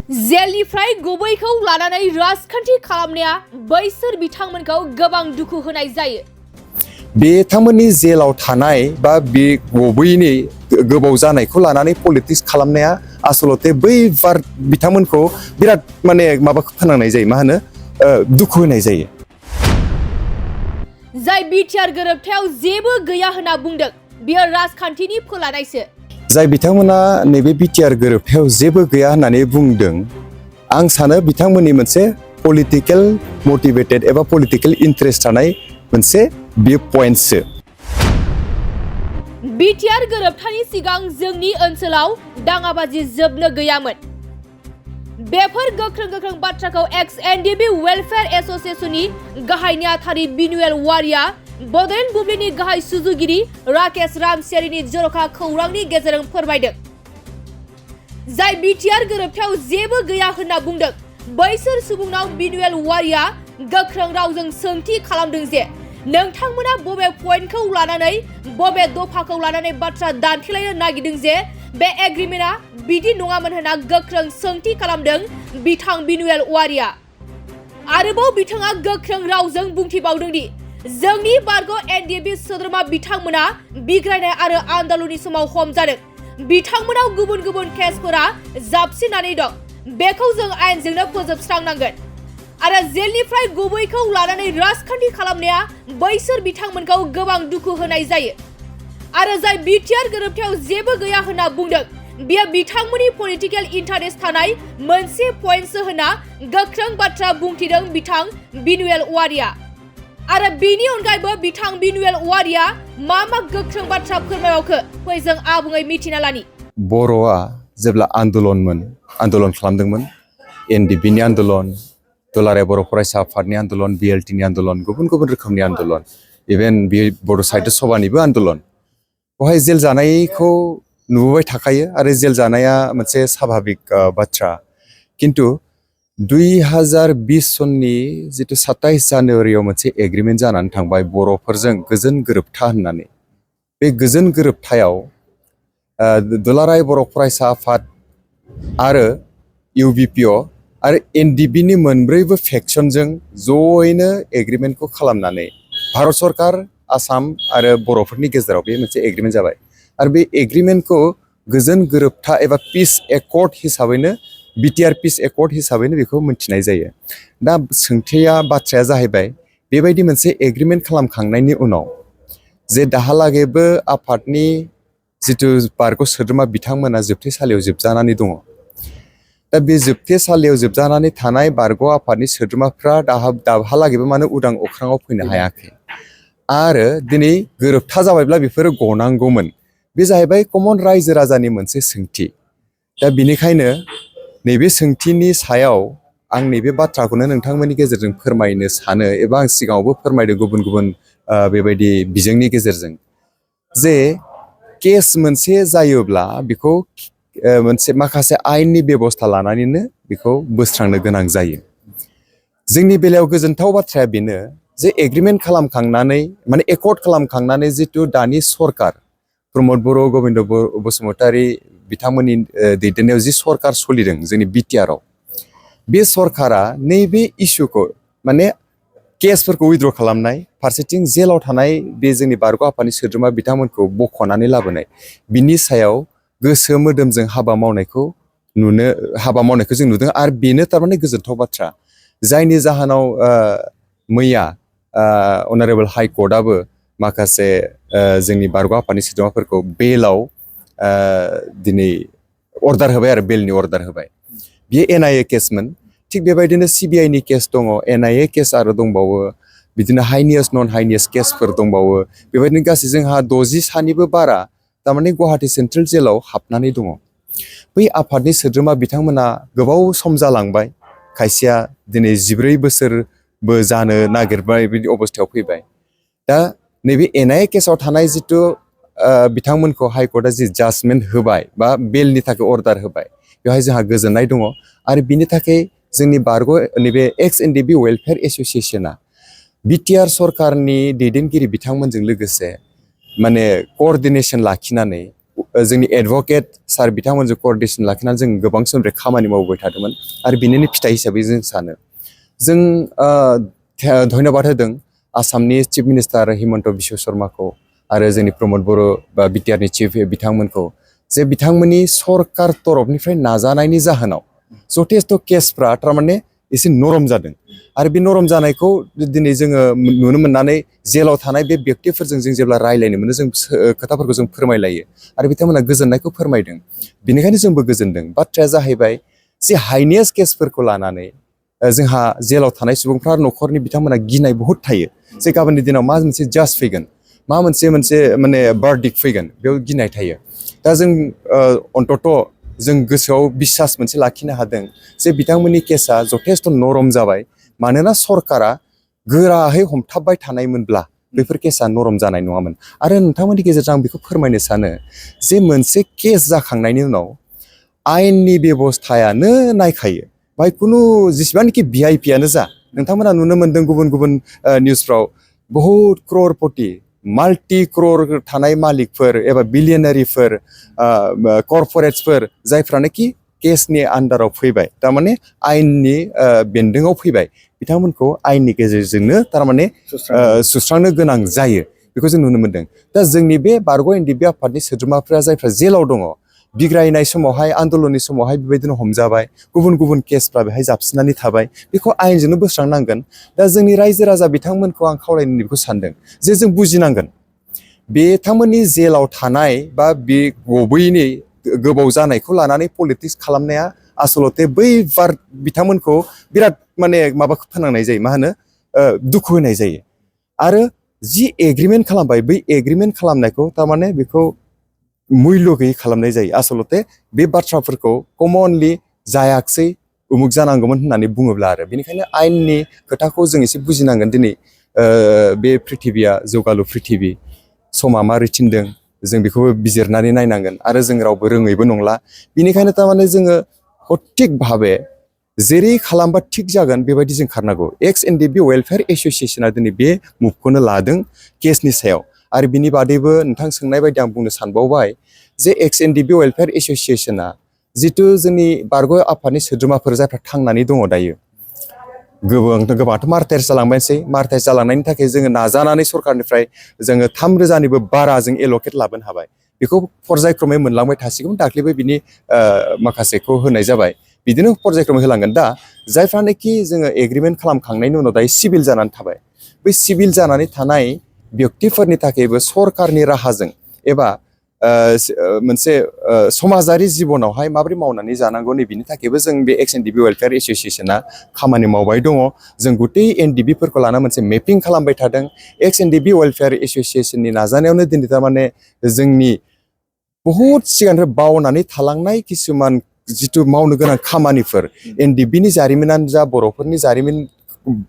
जेलनिफ्राय गुबैखौ लानानै राजखान्थि खालामनाया बैसोर बिथांमोनखौ गोबां दुखु होनाय जायो। बिथांमोननि जेलाव थानाय बा बे गुबैनि गोबाव जानायखौ लानानै पलिटिक्स खालामनाया आसलते बै बिथांमोनखौ बिराद माने माबाखौ फोनांनाय जायो, मा होनो दुखु होनाय जायो। जाय बिटिआर गोरोबथायाव जेबो गैया होनना बुंदों, बियो राजखान्थिनि फोलानायसो। जाय बिथांमोना नैबे बिटिआर गोरोबथायाव जेबो गैया होननानै बुंदों, आं सानो बिथांमोननि मोनसे पलिटिकेल मटिभेटेड एबा पलिटिकेल इन्ट्रेस्ट थानाय मोनसे बियो पइन्टसो। बिटिआर गोरोबथानि सिगां जोंनि ओनसोलाव दाङाबाजि जोबनो गैयामोन। बेफोर गोख्रों बाथ्राखौ एक्स एनडिबि वेलफेयार एसोसिएशननि गाहाय नेहाथारि बिनुएल वारिया बड'लेण्ड बुब्लिनि गाहाय सुजुगिरि राकेश रामसियारिनि जर'खा खौरांनि गेजेरजों फोरमायदों। जाय बिटिआर गोरोबथायाव जेबो गैया होनना बुंदों, बैसोर सुबुंनाव बिनुएल वारिया गोख्रों रावजों सोंथि खालामदों जे नोंथांमोना बबे पइन्टखौ लानानै बबे दफाखौ लानानै बाथ्रा दान्थेलायनो नागिरदों जे बे एग्रिमेन्टआ बिदि नङामोन होनना गोख्रों सोंथि खालामदों बिथां बिनुएल वारिया। आरोबाव बिथाङा गोख्रों रावजों बुंथिबावदों दि जोंनि बारग' एनडिएफबि सोद्रोमा बिथांमोना बिग्रायनाय आरो आन्दोलननि समाव हमजादों। बिथांमोनाव गुबुन केसफोरा जाबसिननानै दं। बेखौ जों आयेनजोंनो फोजोबस्रांनांगोन। आरो जेलनिफ्राय गुबैखौ लानानै राजखान्थि खालामनाया बैसोर बिथांमोनखौ गोबां दुखु होनाय जायो। आरो जाय बिटिआर गोरोबथायाव जेबो गैया होनना बुंदों, बियो बिथांमोननि पलिटिकेल इन्टारेस्ट थानाय मोनसे पइन्टसो होनना गोख्रों बाथ्रा बुंथिदों बिथां बिनुएल वारिया। आरो बेनि अनगायैबो बिथां बिनुएल वारिया मा गोख्रों बाथ्रा फोरमायबावखो, फै जों आबुङै मिथिना लानि। बर'आ जेब्ला आन्दोलन खालामदोंमोन, एनडिबिनि आन्दोलन, दुलाराय बर' फरायसा आफादनि आन्दोलन, बिएलटिनि आन्दोलन, गुबुन रोखोमनि आन्दोलन, इभेन बे बड' साहित्य सभानिबो आन्दोलन, बेवहाय जेल जानायखौ नुबोबाय थाखायो आरो जेल जानाया मोनसे स्वाभाबिक बाथ्रा। किन्तु 2020 सननि जितु 27 जानुवारियाव मोनसे एग्रिमेन्ट जानानै थांबाय बर'फोरजों गोजोन गोरोबथा होननानै। बे गोजोन गोरोबथायाव दुलाराय बर' फरायसा आफाद आरो इउबिपिअ आरो एनडिबिनि मोनब्रैबो फेक्सनजों जयैनो एग्रिमेन्टखौ खालामनानै भारत सरकार, आसाम आरो बर'फोरनि गेजेराव बे मोनसे एग्रिमेन्ट जाबाय। आरो बे एग्रिमेन्टखौ गोजोन गोरोबथा एबा पिस एकर्ड हिसाबैनो, बिटिआर पिस एकर्ड हिसाबैनो बेखौ मिन्थिनाय जायो। दा बाथ्राया जाहैबाय, बेबायदि मोनसे एग्रिमेन्ट खालामखांनायनि उनाव जे दाहालागैबो आफादनि जिथु बारग' सोद्रोमा बिथांमोना जोबथेसालियाव जोबजानानै दङ। दा बे जोबथेसालियाव जोबजानानै थानाय बारग' आफादनि सोद्रोमाफ्रा दाहालागैबो मानो उदां अख्राङाव फैनो हायाखै। आरो दिनै गोरोबथा जाबायब्ला बेफोरो गनांगौमोन। बे जाहैबाय कमन रायजो राजानि मोनसे सोंथि। दा बेनिखायनो नैबे सोंथिनि सायाव आं नैबे बाथ्राखौनो नोंथांमोननि गेजेरजों फोरमायनो सानो, एबा आं सिगाङावबो फोरमायदों गुबुन बेबायदि बिजोंनि गेजेरजों, जे केस मोनसे जायोब्ला बेखौ मोनसे माखासे आयेननि बेबस्था लानानैनो बेखौ बोस्रांनो गोनां जायो। जोंनि बेलायाव गोजोनथाव बाथ्राया बेनो जे एग्रिमेन्ट खालामखांनानै, माने एकर्ड खालामखांनानै जितु दानि सरकार प्रमद बर', गबिन्द बसुमतारी बिथांमोननि दैदेननायाव जि सरकार सोलिदों जोंनि बिटिआरआव, बे सरकारा नैबे इस्युखौ, माने केसफोरखौ उइथड्र खालामनाय, फारसेथिं जेलाव थानाय बे जोंनि बारग' आफादनि सोद्रोमा बिथांमोनखौ बख'नानै लाबोनाय, बिनि सायाव गोसो मोदोमजों हाबा मावनायखौ जों नुदों। आरो बेनो थारमाने गोजोनथाव बाथ्रा, जायनि जाहोनाव मैया अनारेबल हाइकर्टआबो माखासे जोंनि बारग' आफादनि सोद्रोमाफोरखौ बेलाव दिनै अर्डार होबाय, आरो बेलनि अर्डार होबाय। बियो एनआइए केसमोन। थिग बेबायदिनो सिबिआइनि केस दङ, एनआइए केस आरो दंबावो, बिदिनो हाइनियास नन हाइनियास केसफोर दंबावो। बेबायदिनो गासै जोंहा 60सानिबो बारा थारमाने गुवाहाटि सेन्ट्रेल जेलाव हाबनानै दङ। बै आफादनि सोद्रोमा बिथांमोना गोबाव सम जालांबाय, खायसेया दिनै 14 बोसोरबो जानो नागिरबाय, बिदि अबस्थायाव फैबाय। दा नैबे एनआइए केसाव थानाय जितु बिथांमोनखौ हाइकर्टआ जि जाजमेन्ट होबाय बा बेलनि थाखाय अर्डार होबाय, बेवहाय जोंहा गोजोननाय दङ। आरो बिनि थाखाय जोंनि बारग' नैबे एक्स एनडिबि वेलफेयार एसोसिएशना बिटिआर सरकारनि दैदेनगिरि बिथांमोनजों लोगोसे माने क'अर्डिनेसन लाखिनानै जोंनि एडभकेट सार बिथांमोनजों क'अर्डिनेसन लाखिनानै जों गोबां समनिफ्राय खामानि मावबाय थादोंमोन आरो बिनिनो फिथाइ हिसाबै जों सानो जों धन्यबाद होदों आसामनि चिफ मिनिस्टार हिमन्त बिश्व शर्माखौ आरो जोंनि प्रमद बर' बा बिटिआरनि चिफ बिथांमोनखौ जे बिथांमोननि सरकार तरफनिफ्राय नाजानायनि जाहोनाव जथेस्थ' केसफ्रा थारमाने एसे नरम जादों आरो बे नरम जानायखौ दिनै जोङो नुनो मोननानै जेलाव थानाय बे व्यक्तिफोरजों जों जेब्ला रायज्लायनो मोनो जों खोथाफोरखौ जों फोरमायलायो आरो बिथांमोना गोजोननायखौ फोरमायदों बेनिखायनो जोंबो गोजोनदों बाथ्राया जाहैबाय जे हाइनेस केसफोरखौ लानानै जोंहा जेलाव थानाय सुबुंफ्रा न'खरनि बिथांमोना गिनाय बहुद थायो जे गाबोननि दिनाव मा मोनसे जाज फैगोन मा मोनसे माने बार्डिक फैगोन बेयाव गिनाय थायो दा जों अन्तत' जों गोसोआव बिसास मोनसे लाखिनो हादों जे बिथांमोननि केसा जथेस्थ' नरम जाबाय मानोना सरकारा गोराहै हमथाबबाय थानायमोनब्ला बेफोर केसा नरम जानाय नङामोन आरो नोंथांमोननि गेजेरजों आं बेखौ फोरमायनो सानो जे मोनसे केस जाखांनायनि उनाव आयेननि बेबस्थायानो नायखायो बाय खुनु जेसेबांनाखि भिआइपियानो जा नोंथांमोना नुनो मोन्दों गुबुन गुबुन निउसफ्राव बहुद क्ररपति माल्टि क्रर थानाय मालिकफोर एबा बिलियनारिफोर कर्परेट्सफोर जायफ्रानोखि केसनि आन्दाराव फैबाय थारमाने आयेननि बेन्दोङाव फैबाय बिथांमोनखौ आयेननि गेजेरजोंनो थारमाने सुस्रांनो गोनां जायो बेखौ जों नुनो मोन्दों दा जोंनि बे बारग' एनडिएफबि आफादनि सोद्रोमाफ्रा जायफ्रा जेलाव दङ बिग्रायनाय समावहाय आन्दलननि समावहाय बेबायदिनो हमजाबाय गुबुन गुबुन केसफ्रा बेहाय जाबसिननानै थाबाय बेखौ आयेनजोंनो बोस्रांनांगोन दा जोंनि रायजो राजा बिथांमोनखौ आं खावलायनो बेखौ सानदों जे जों बुजिनांगोन बिथांमोननि जेलाव थानाय बा बे गबैनि गोबाव जानायखौ लानानै पलिटिक्स खालामनाया आसलते बै बिथांमोनखौ बिराद माने माबाखौ फोनांनाय जायो मा होनो दुखु होनाय जायो आरो जि एग्रिमेन्ट खालामबाय बै एग्रिमेन्ट खालामनायखौ थारमाने बेखौ मुल्य गैयै खालामनाय जायो आसलते बे बाथ्राफोरखौ कमनलि जायाखसै उमुक जानांगौमोन होननानै बुङोब्ला आरो बेनिखायनो आयेननि खोथाखौ जों एसे बुजिनांगोन दिनै बे प्रिथिबिया जौगालु प्रिथिबि समा मारै थिनदों जों बेखौबो बिजिरनानै नायनांगोन आरो जों रावबो रोङैबो नंला बेनिखायनो थारमाने जोङो सथिक भाबे जेरै खालामबा थिग जागोन बेबायदि जों खारनांगौ एक्स एनडिएफबि वेलफेयार एस'सियेसना दिनै बे मुभखौनो लादों केसनि सायाव आरो बिनि बादैबो नोंथां सोंनाय बायदि आं बुंनो सानबावबाय जे एक्स एनडिएफबि वेलफेयार एस'सियेसना जिथु जोंनि बारग' आफादनि सोद्रोमाफोर जायफ्रा थांनानै दङ दायो गोबांथ' मार्टायार्स जालांबायसै मार्टायार्स जालांनायनि थाखाय जोङो नाजानानै सरकारनिफ्राय जोङो 3,000निबो बारा जों एल'केट लाबोनो हाबाय बेखौ पर्यायक्रमै मोनलांबाय थासिगोन दाख्लैबो बिनि माखासेखौ होनाय जाबाय बिदिनो पर्यायक्रमै होलांगोन दा जायफ्रानोखि जोङो एग्रिमेन्ट खालामखांनायनि उनाव दायो सिभिल जानानै थाबाय बै सिभिल जानानै थानाय व्यक्तिफोरनि थाखायबो सरकारनि राहाजों एबा मोनसे समाजारि जिबनावहाय माबोरै मावनानै जानांगौ नैबेनि थाखायबो जों बे एक्स एनडिएफबि वेलफेयार एस'सियेसना खामानि मावबाय दङ जों गुतै एनडिएफबिफोरखौ लाना मोनसे मेपिं खालामबाय थादों एक्स एनडिएफबि वेलफेयार एस'सियेसननि नाजानायावनो दिनै थारमाने जोंनि बहुद सिगांनिफ्राय बावनानै थालांनाय किसुमान जिथु मावनो गोनां खामानिफोर एनडिएफबिनि जारिमिनानो जा बर'फोरनि जारिमिन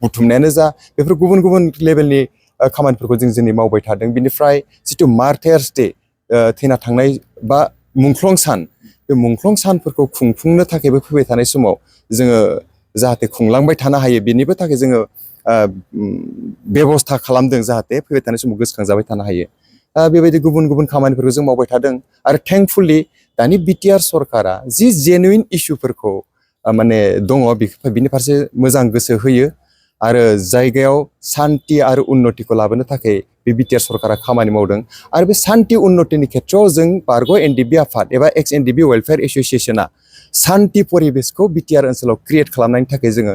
बुथुमनायानो जा बेफोर गुबुन गुबुन लेभेलनि खामानिफोरखौ जों दिनै मावबाय थादों बिनिफ्राय जिथु मार्टायार्स डे थैना थांनाय बा मुंख्लं सान बे मुंख्लं सानफोरखौ खुंफुंनो थाखायबो फैबाय थानाय समाव जोङो जाहाथे खुंलांबाय थानो हायो बेनिबो थाखाय जोङो बेबस्था खालामदों जाहाथे फैबाय थानाय समाव गोसोखांजाबाय थानो हायो बेबायदि गुबुन गुबुन खामानिफोरखौ जों मावबाय थादों आरो थेंकफुलि दानि बिटिआर सरकारा जि जेनुइन इसुफोरखौ माने दङ बिनि फारसे मोजां गोसो होयो आरो जायगायाव सान्ति आरो उन्नतिखौ लाबोनो थाखाय बे बिटिआर सरकारा खामानि मावदों आरो बे सान्ति उन्नतिनि खेथ्रआव जों बारग' एनडिएफबि आफाद एबा एक्स एनडिएफबि वेलफेयार एस'सियेसना सान्ति परिबेसखौ बिटिआर ओनसोलाव क्रिएट खालामनायनि थाखाय जोङो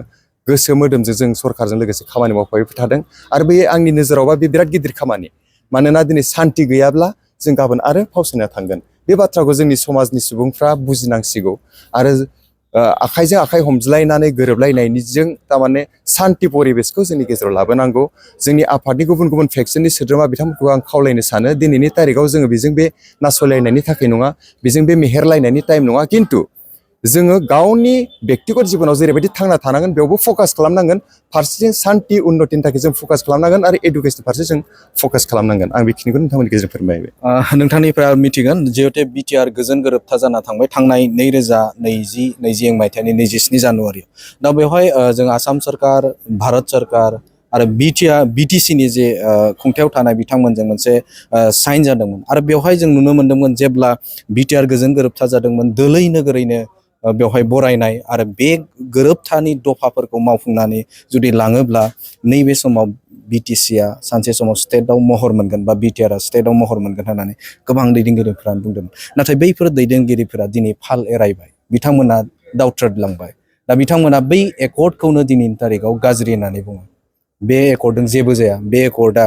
गोसो मोदोमजों जों सरकारजों लोगोसे खामानि मावफाबाय थादों आरो बे आंनि नोजोरावबा बे बिराद गिदिर खामानि मानोना दिनै सान्ति गैयाब्ला जों गाबोन आरो फावसायना थांगोन बे बाथ्राखौ जोंनि समाजनि सुबुंफ्रा बुजिनांसिगौ आरो आखाइजों आखाइ हमज्लायनानै गोरोबलायनायनिजों थारमाने सान्ति परिबेसखौ जोंनि गेजेराव लाबोनांगौ जोंनि आफादनि गुबुन गुबुन फेक्सननि सोद्रोमा बिथांमोनखौ आं खावलायनो सानो दिनैनि तारिखाव जोङो बेजों बे नासयलायनायनि थाखाय नङा बेजों बे मेहेरलायनायनि टाइम नङा खिन्थु जोङो गावनि बेक्तिगत जिबनाव जेरैबायदि थांना थानांगोन बेयावबो फकास खालामनांगोन फारसेथिं सान्ति उन्नतिनि थाखाय जों फकास खालामनांगोन आरो एडुकेसननि फारसे जों फकास खालामनांगोन आं बेखिनिखौ नोंथांमोननि गेजेरजों फोरमायबाय नोंथांनिफ्राय मिथिगोन जिहेतु बिटिआर गोजोन गोरोबथा जाना थांबाय थांनाय 2020 मायथाइनि 27 जानुवारियाव दा बेवहाय जों आसाम सरकार भारत सरकार आरो बिटिसिनि जे खुंथायाव थानाय बिथांमोनजों मोनसे साइन जादोंमोन आरो बेवहाय जों नुनो मोन्दोंमोन जेब्ला बिटिआर गोजोन गोरोबथा जादोंमोन दोलै नोगोरैनो बेवहाय बरायनाय आरो बे गोरोबथानि दफाफोरखौ मावफुंनानै जुदि लाङोब्ला नैबे समाव बिटिसिआ सानसे समाव स्टेटआव महर मोनगोन बा बिटिआरआ स्टेटआव महर मोनगोन होननानै गोबां दैदेनगिरिफोरा बुंदोंमोन। नाथाय बैफोर दैदेनगिरिफोरा दिनै फाल एरायबाय, बिथांमोना दावथ्रोदलांबाय। दा बिथांमोना बै एकर्डखौनो दिनैनि तारिखाव गाज्रि होननानै बुङो। बे एकर्डजों जेबो जाया, बे एकर्डआ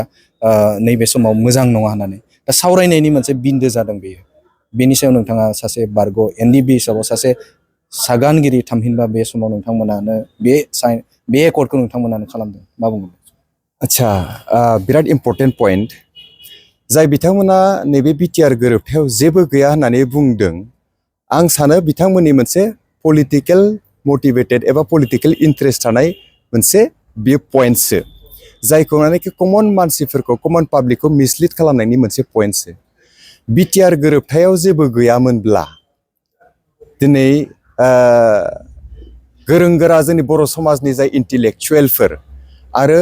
नैबे समाव मोजां नङा होननानै। दा सावरायनायनि मोनसे बिन्दो जादों बेयो। बेनि सायाव नोंथाङा सासे बारग' एनडिबि हिसाबाव सासे सागानगिरि थामहिनबा बे समाव नोंथांमोनानो बे एकर्डखौ नोंथांमोनानो खालामदों, मा बुंगोन? आच्छा, बिराद इम्पर्टेन्ट पइन्ट। जाय बिथांमोना नैबे बिटिआर गोरोबथायाव जेबो गैया होननानै बुंदों, आं सानो बिथांमोननि मोनसे पलिटिकेल मटिभेटेड एबा पलिटिकेल इन्ट्रेस्ट थानाय मोनसे बेयो पइन्टसो, जायखौ मानेकि कमन मानसिफोरखौ कमन पाब्लिकखौ मिसलिड खालामनायनि मोनसे पइन्टसो। बिटिआर गोरोबथायाव जेबो गैयामोनब्ला दिनै गोरों गोरा जोंनि बर' समाजनि जाय इन्टेलेक्चुवेलफोर आरो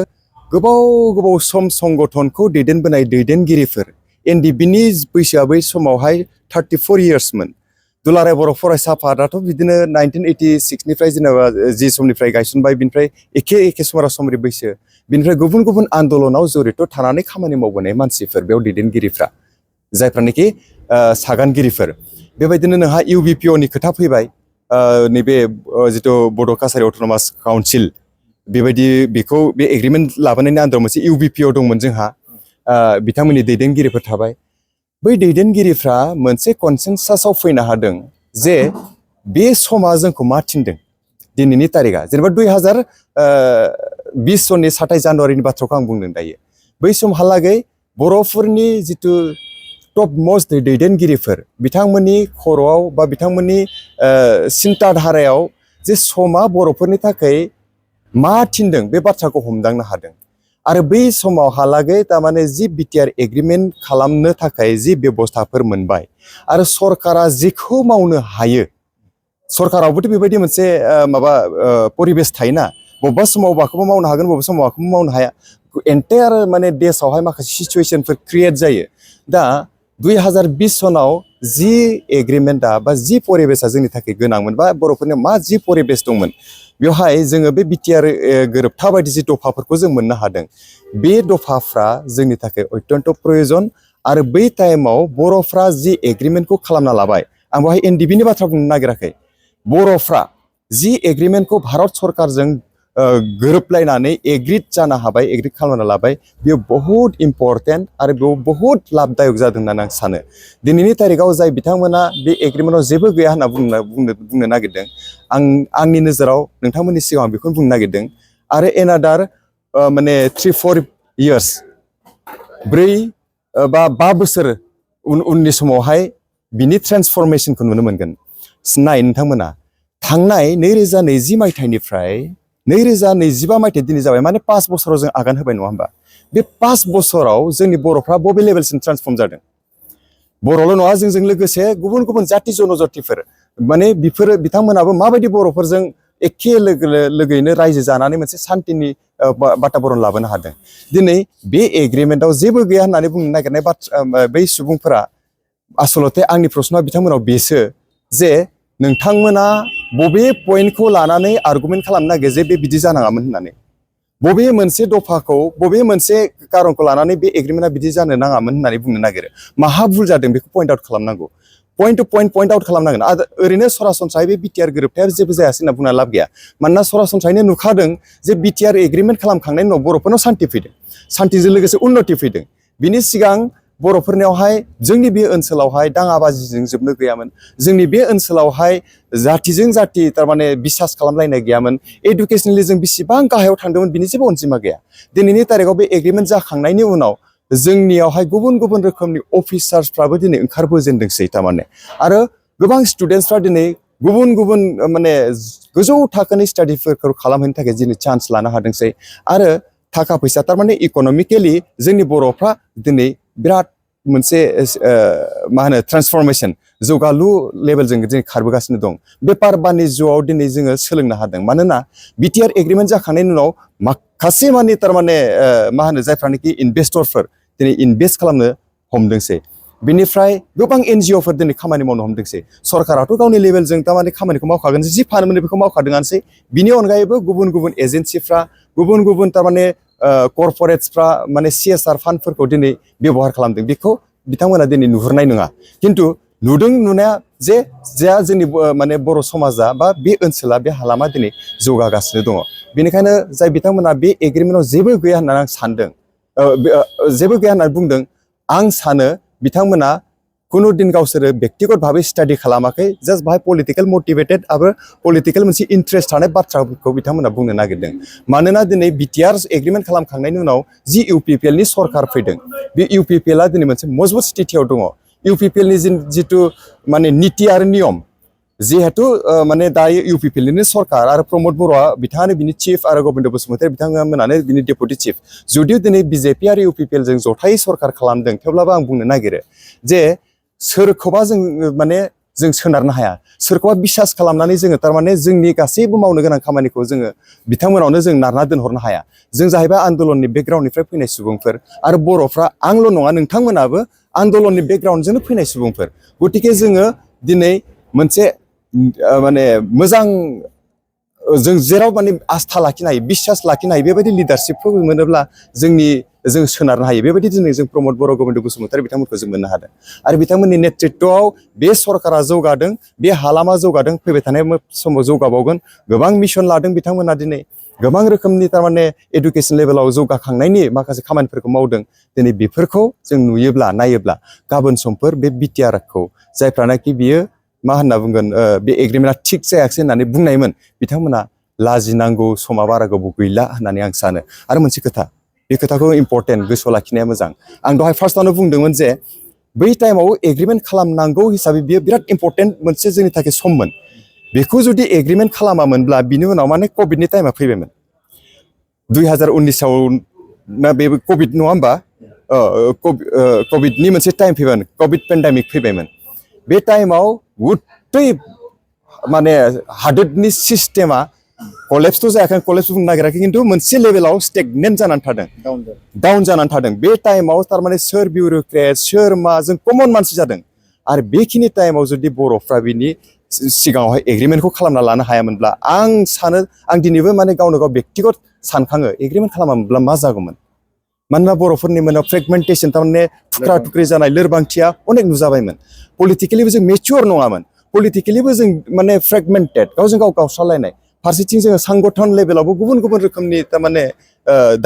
गोबाव गोबाव सम संगठनखौ दैदेनबोनाय दैदेनगिरिफोर, एनडिबिनि बैसोआ बै समावहाय 34 इयार्समोन। दुलाराय बर' फरायसा आफादाथ' बिदिनो 1986निफ्राय जेनेबा जि समनिफ्राय गायसनबाय, बिनिफ्राय एखे समरा-समरि बैसो, बिनिफ्राय गुबुन गुबुन आन्दलनाव जरित थानानै खामानि मावबोनाय मानसिफोर, बेयाव दैदेनगिरिफ्रा जायफ्रानोखि सागानगिरिफोर। बेबायदिनो नोंहा इउबिपिअनि खोथा फैबाय, नैबे जिथु बड' कासारि अट'नमास काउन्सिल, बेबायदि बेखौ बे एग्रिमेन्ट लाबोनायनि आन्दोआव मोनसे इउबिपिअ दंमोन जोंहा, बिथांमोननि दैदेनगिरिफोर थाबाय। बै दैदेनगिरिफ्रा मोनसे कनसेनसासआव फैनो हादों जे बे समा जोंखौ मा थिनदों, दिनैनि तारिखआ जेनेबा 2020 सननि 27 जानुवारिनि बाथ्राखौ आं बुंदों दायो। बै समहालागै बर'फोरनि जिथु टप मस्ट दैदेनगिरिफोर, बिथांमोननि खर'आव बा बिथांमोननि सिन्ता धारायाव जे समा बर'फोरनि थाखाय मा थिनदों बे बाथ्राखौ हमदांनो हादों। आरो बै समावहालागै थारमाने जि बिटिआर एग्रिमेन्ट खालामनो थाखाय जि बेबस्थाफोर मोनबाय आरो सरकारा जिखौ मावनो हायो, सरकारावबोथ' बेबायदि मोनसे परिबेस थायोना, बबेबा समाव माखौबा मावनो हागोन, बबेबा समाव माखौबा मावनो हाया, एन्टायार माने देशआवहाय माखासे सिचुवेसनफोर क्रिएट जायो। दा 2020 सनाव जि एग्रिमेन्टआ बा जि परिबेसा जोंनि थाखाय गोनांमोन बा बर'फोरनियाव मा जि परिबेस दंमोन, बेवहाय जोङो बे बिटिआर गोरोबथा बायदि जि दफाफोरखौ जों मोननो हादों। बे दफाफ्रा जोंनि थाखाय अत्यन्त प्रयोजन। आरो बै टाइमाव बर'फ्रा जि एग्रिमेन्टखौ खालामना लाबाय, आं बेवहाय एनडिबिनि बाथ्रा बुंनो नागिराखै, बर'फ्रा जि एग्रिमेन्टखौ भारत सरकारजों गोरोबलायनानै एग्रिड जानो हाबाय, एग्रिड खालामना लाबाय, बेयो बहुद इम्परटेन्ट आरो बेयाव बहुद लाबदायक जादों होननानै आं सानो। दिनैनि तारिखाव जाय बिथांमोना बे एग्रिमेन्टआव जेबो गैया होनना बुंनो नागिरदों, आंनि नोजोराव नोंथांमोननि सिगाङाव बेखौनो बुंनो नागिरदों। आरो एनादार माने 3-4 इयार्स, 4 बा 5 बोसोर उननि समावहाय बिनि ट्रेन्सफरमेसनखौ नुनो मोनगोन। नाय नोंथांमोना, थांनाय 2020 मायथाइनिफ्राय 2025 मायथाइ दिनै जाबाय, माने 5 बोसोराव जों आगान होबाय नङा होमबा? बे 5 बोसोराव जोंनि बर'फ्रा बबे लेभेलसिम ट्रान्सफर्म जादों? बर'ल' नङा, जोंजों लोगोसे गुबुन गुबुन जाति जनजातिफोर, माने बिथांमोनाबो माबायदि बर'फोरजों एखे लोगोयैनो रायजो जानानै मोनसे सान्तिनि बाताबरन लाबोनो हादों। दिनै बे एग्रिमेन्टआव जेबो गैया होननानै बुंनो नागिरनाय बै सुबुंफोरा आसलते आंनि प्रश्नआ बिथांमोनाव बेसो जे नोंथांमोना बबे पइन्टखौ लानानै आर्गुमेन्ट खालामनो नागिरो जे बे बिदि जानाङामोन होननानै, बबे मोनसे दफाखौ, बबे मोनसे कारनखौ लानानै बे एग्रिमेन्टआ बिदि जानो नाङामोन होननानै बुंनो नागिरो? माहा भुल जादों बेखौ पइन्ट आउट खालामनांगौ, पइन्ट टु पइन्ट आउट खालामनांगोन। ओरैनो सरासनस्रायै बे बिटिआर गोरोबथाया जेबो जायासै होनना बुंना लाब गैया। मानोना सरासनस्रायैनो नुखादों जे बिटिआर एग्रिमेन्ट खालामखांनायनि उनाव बर'फोरनाव सान्ति फैदों, सान्तिजों लोगोसे उन्नति फैदों। बिनि सिगां बर'फोरनियावहाय, जोंनि बे ओनसोलावहाय दाङाबाजिजों जोबनो गैयामोन। जोंनि बे ओनसोलावहाय जातिजों जाति थारमाने बिसास खालामलायनाय गैयामोन। एडुकेसनेलि जों बेसेबां गाहायाव थांदोंमोन बिनि जेबो अनजिमा गैया। दिनैनि तारिखाव बे एग्रिमेन्ट जाखांनायनि उनाव जोंनियावहाय गुबुन गुबुन रोखोमनि अफिसार्सफ्राबो दिनै ओंखारबोजेनदोंसै थारमाने। आरो गोबां स्टुडेन्टसफ्रा दिनै गुबुन गुबुन माने गोजौ थाखोनि स्टाडिफोरखौ खालामहैनो थाखाय दिनै चान्स लानो हादोंसै। आरो थाखा फैसा थारमाने इक'नमिकेलि जोंनि बर'फ्रा दिनै बिराद मोनसे मा होनो ट्रान्सफरमेसन जौगालु लेभेलजों दिनै खारबोगासिनो दं बेफार बानिज्यआव दिनै जोङो सोलोंनो हादों मानोना बिटिआर एग्रिमेन्ट जाखांनायनि उनाव माखासे माने थारमाने मा होनो जायफ्रानोखि इनभेस्टरफोर दिनै इनभेस्ट खालामनो हमदोंसै बेनिफ्राय गोबां एनजिअफोर दिनै खामानि मावनो हमदोंसै सरकाराथ' गावनि लेभेलजों थारमाने खामानिखौ मावखागोन जि फानोमोन बेखौ मावखादोंआनोसै बिनि अनगायैबो गुबुन गुबुन एजेन्सिफ्रा गुबुन गुबुन थारमाने कर्परेट्सफ्रा माने CSR फान्डफोरखौ दिनै बेबहार खालामदों बेखौ बिथांमोना दिनै नुहुरनाय नङा खिन्थु नुदों नुनाया जे जोंनि माने बर' समाजा बा बे ओनसोला बे हालामा दिनै जौगागासिनो दङ बेनिखायनो जाय बिथांमोना बे एग्रिमेन्टआव जेबो गैया होननानै आं सानदों जेबो गैया होननानै बुंदों आं सानो बिथांमोना खुनु दिन गावसोरो व्यक्तिगत भाबै स्टाडि खालामाखै जास्ट बाहाय पलिटिकेल मटिभेटेड आरो पलिटिकेल मोनसे इन्ट्रेस्ट थानाय बाथ्राफोरखौ बिथांमोना बुंनो नागिरदों मानोना दिनै बिटिआर एग्रिमेन्ट खालामखांनायनि उनाव जि UPPL नि सरकार फैदों बे UPPL दिनै मोनसे मजबुत स्थितियाव दङ UPPL नि जितु माने नीति आरो नियम जिहेतु माने दायो UPPL निनो सरकार आरो प्रमद बर'आ बिथाङानो बिनि चिफ आरो गबिन्द बसुमतारी बिथांमोनानो बिनि डेपुटि चिफ जुदिও दिनै BJP आरो UPPL जों जथायै सरकार खालामदों थेवब्लाबो आं बुंनो नागिरो जे सोरखौबा जों माने जों सोनारनो हाया सोरखौबा बिसास खालामनानै जोङो थारमाने जोंनि गासैबो मावनो गोनां खामानिखौ जोङो बिथांमोनावनो जों नारना दोनहरनो हाया जों जाहैबाय आन्दोलननि बेकग्राउन्डनिफ्राय फैनाय सुबुंफोर आरो बर'फ्रा आंल' नङा नोंथांमोनाबो आन्दोलननि बेकग्राउन्डजोंनो फैनाय सुबुंफोर गतिके जोङो दिनै मोनसे माने मोजां जों जेराव माने आस्था लाखिनो हायो बिसास लाखिनो हायो बेबायदि लिडारशिपखौ मोनोब्ला जों सोनारनो हायो बेबायदि दिनै जों प्रमद बर' गबिन्द बसुमतारी बिथांमोनखौ जों मोननो हादों आरो बिथांमोननि नेतृत्वआव बे सरकारा जौगादों बे हालामा जौगादों फैबाय थानाय समाव जौगाबावगोन गोबां मिशन लादों बिथांमोना दिनै गोबां रोखोमनि थारमाने एडुकेसन लेभेलाव जौगाखांनायनि माखासे खामानिफोरखौ मावदों दिनै बेफोरखौ जों नुयोब्ला नायोब्ला गाबोन समफोर बे बिटिआरखौ जायफ्रानाखि बियो मा होनना बुंगोन बे एग्रिमेन्टआ थिग जायाखिसै होननानै बुंनायमोन बिथांमोना लाजिनांगौ समा बारा गोबाव गैला होननानै आं सानो आरो मोनसे खोथा बे खोथाखौ इम्पर्टेन्ट गोसोआव लाखिनाया मोजां आं दहाय फार्स्टआवनो बुंदोंमोन जे बै टाइमाव एग्रिमेन्ट खालामनांगौ हिसाबै बियो बिराद इम्पर्टेन्ट मोनसे जोंनि थाखाय सममोन बेखौ जुदि एग्रिमेन्ट खालामामोनब्ला बिनि उनाव माने कभिडनि टाइमा फैबायमोन 2019आव ना बे कभिड नङा होमबा कभिडनि मोनसे टाइम फैबाय कभिड पेन्डेमिक फैबायमोन बे टाइमाव गुथै माने हादोरनि सिस्टेमा कलेप्सथ' जायाखै कलेप्स बुंनो नागिराखै खिन्थु मोनसे लेभेलाव स्टेगनेन्ट जानानै थादों डाउन जानानै थादों बे टाइमाव थारमाने सोर बिउरोक्रेट सोर मा जों कमन मानसि जादों आरो बेखिनि टाइमाव जुदि बर'फ्रा बिनि सिगाङावहाय एग्रिमेन्टखौ खालामना लानो हायामोनब्ला आं सानो आं दिनैबो माने गावनो गाव व्यक्तिगत सानखाङो एग्रिमेन्ट खालामामोनब्ला मा जागौमोन मानोना बर'फोरनि माने फ्रेगमेन्टेसन थारमाने थुख्रा थुख्रि जानाय लोरबांथिया अनेक नुजाबायमोन पलिटिकेलिबो जों मेचुर नङामोन पलिटिकेलिबो जों माने फ्रेगमेन्टेड गावजों गाव गावस्रालायनाय फारसेथिं जोङो संगठन लेभेलावबो गुबुन गुबुन रोखोमनि थारमाने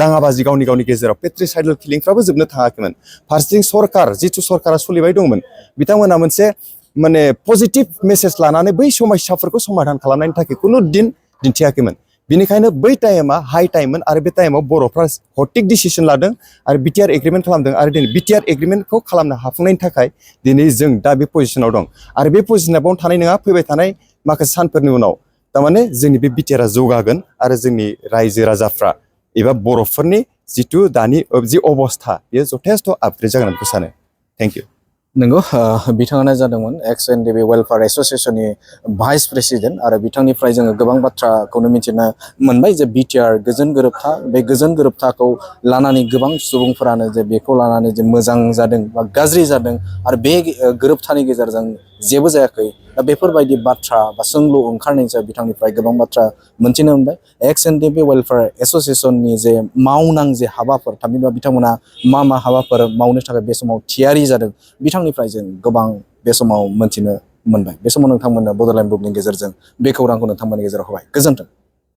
दाङाबाजि गावनि गावनि गेजेराव पेट्रिसाइडेल किलिंफ्राबो जोबनो थाङाखैमोन फारसेथिं सरकार जिथु सरकारा सोलिबाय दंमोन बिथांमोना मोनसे माने पजिटिभ मेसेज लानानै बै समस्याफोरखौ समाधान खालामनायनि थाखाय खुनु दिन दिन्थियाखैमोन बेनिखायनो बै टाइमा हाइ टाइममोन आरो बे टाइमाव बर'फ्रा हटिक डिसिसन लादों आरो बिटिआर एग्रिमेन्ट खालामदों आरो दिनै बिटिआर एग्रिमेन्टखौ खालामनो हाफुंनायनि थाखाय दिनै जों दा बे पजिसनाव दं आरो बे पजिसना बावनो थानाय नङा फैबाय थानाय माखासे सानफोरनि उनाव थारमाने जोंनि बे बिटिआरआ जौगागोन आरो जोंनि रायजो राजाफ्रा एबा बर'फोरनि जिथु दानि जि अबस्था बेयो जथेस्थ' आपग्रेड जागोन बेखौ सानो थेंक इउ नंगौ बिथाङानो जादोंमोन XNDB वेलफेयार एस'सिएशननि भाइस प्रेसिडेन्ट आरो बिथांनिफ्राय जोङो गोबां बाथ्राखौनो मिथिनो मोनबाय जे बिटिआर गोजोन गोरोबथा बे गोजोन गोरोबथाखौ लानानै गोबां सुबुंफोरानो जे बेखौ लानानै जे मोजां जादों बा गाज्रि जादों आरो बे गोरोबथानि गेजेरजों जेबो जायाखै दा बेफोरबायदि बाथ्रा बा सोंलु ओंखारनायजों बिथांनिफ्राय गोबां बाथ्रा मोनथिनो मोनबाय XNDB वेलफेयार एस'सिएशननि जे मावनां जे हाबाफोर थामहिनबा बिथांमोना मा हाबाफोर मावनो थाखाय बे समाव थियारि जादों बिथांनिफ्राय जों गोबां बे समाव मोनथिनो मोनबाय बे समाव नोंथांमोननो बड'लेण्ड बुकनि गेजेरजों बे खौरांखौ नोंथांमोननि गेजेराव होबाय गोजोन्थों।